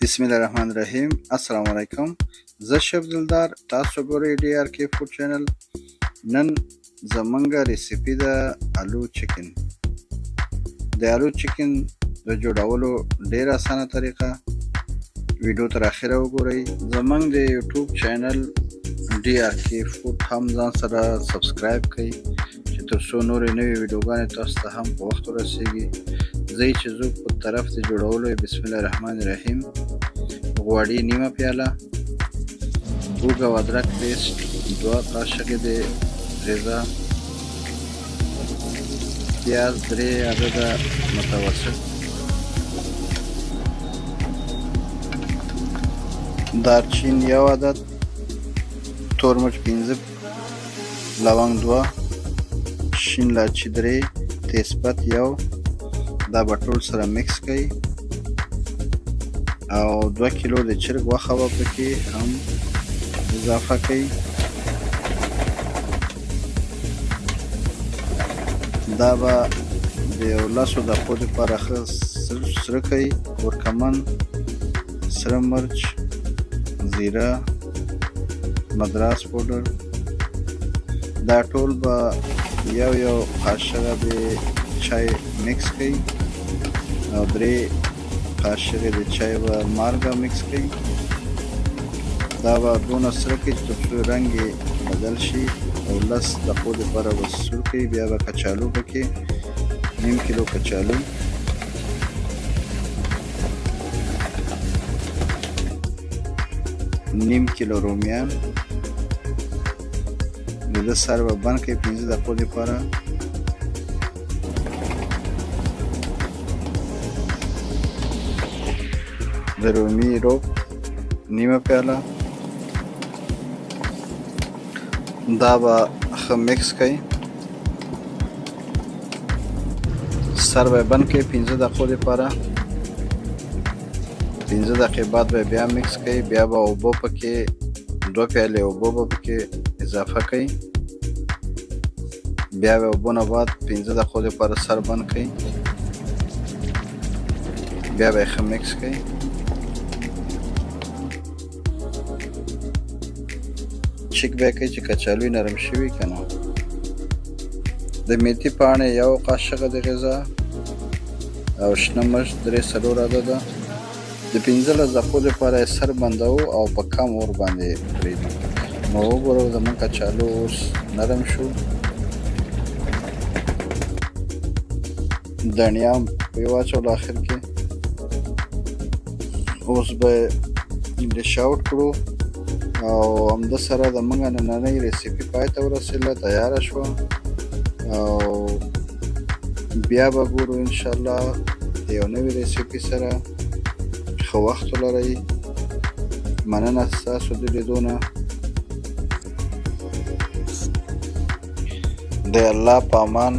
بسم الله الرحمن الرحیم. السلام علیکم، زه شیف دلدار، تاسو ګورئ ډي آر کې فوډ چینل. نن زمونږ ریسیپي ده الو چکن. د الو چکن د جوړولو ډیره اسانه طریقه، ویډیو تر اخره وګورئ. زمونږ د یوټیوب چینل ډي آر کې فوډ هم ځان سره سبسکرایب کړئ چې تر څو نورې نوې ویډیوګانې تاسو ته هم په وخت ورسیږي. زه چې ځو په طرف د جوړولو. بسم الله الرحمن الرحیم. غوړي نیمه پیاله، هوږه او ادرک پیسټ 2 قاشقې، د غذا پیاز درې عدده متوسط، دارچین یو عدد، تور مرچ پنځه، لونګ دوه، شین لاچي درې، تیزپت یو. دا به ټول سره مکس کړئ او 2 کیلو د چرګ غوښه به پکې هم اضافه کړئ. دا به د یو 10 دقیقو دپاره ښه سره کړئ. کورکمن، سره مرچ، زیره، مدراس پوډر، دا ټول به یو یو قاشقه د چای مکس کړئ او 3 قاشقې د چای به مالګه مکس کړئ. دا به دونه سره کړئ چې تر څو رنګ یې بدل شي او 10 دقیقو دپاره به سور کړئ. بیا به کچالو پکې، نیم کیلو کچالو، نیم کیلو رومیان، د ده سر به بند کړئ 5 دقیقو دپاره. د رومي روب نیمه پیاله، دا به ښه مکس کړئ. سر به بند کړئ 5 دقیقو دپاره. 5 دقیقې بعد به بیا مکس کړئ. بیا به اوبه پکې، 2 پیالې اوبه به پکې اضافه کړئ. بیا به اوبو نه بعد 5 دقیقو دپاره سر بند کړئ. بیا به یې ښه مکس کړئ. چک به یې کړئ چې کچالو یې نرم شوي که نه. د میتي پاڼې یو قاشقه د غذا او شنه مرچ درې څلور عدده. د 15 دقیقو دپاره یې سر بندوو او په کم اور باندې پرېږدو. نو وګورو، زموږ کچالو اوس نرم شو. دڼیا هم پرې واچوله اخر کې. اوس به ډش اوټ کړو او همده سره د موږ نننۍ ریسیپي پای ته ورسېدله، تیاره شوه او بیا به ګورو انشاءالله د یو نوي ریسیپي سره. ښه وخت ولرئ. مننه ستاسو د لیدو نه. د الله په امان.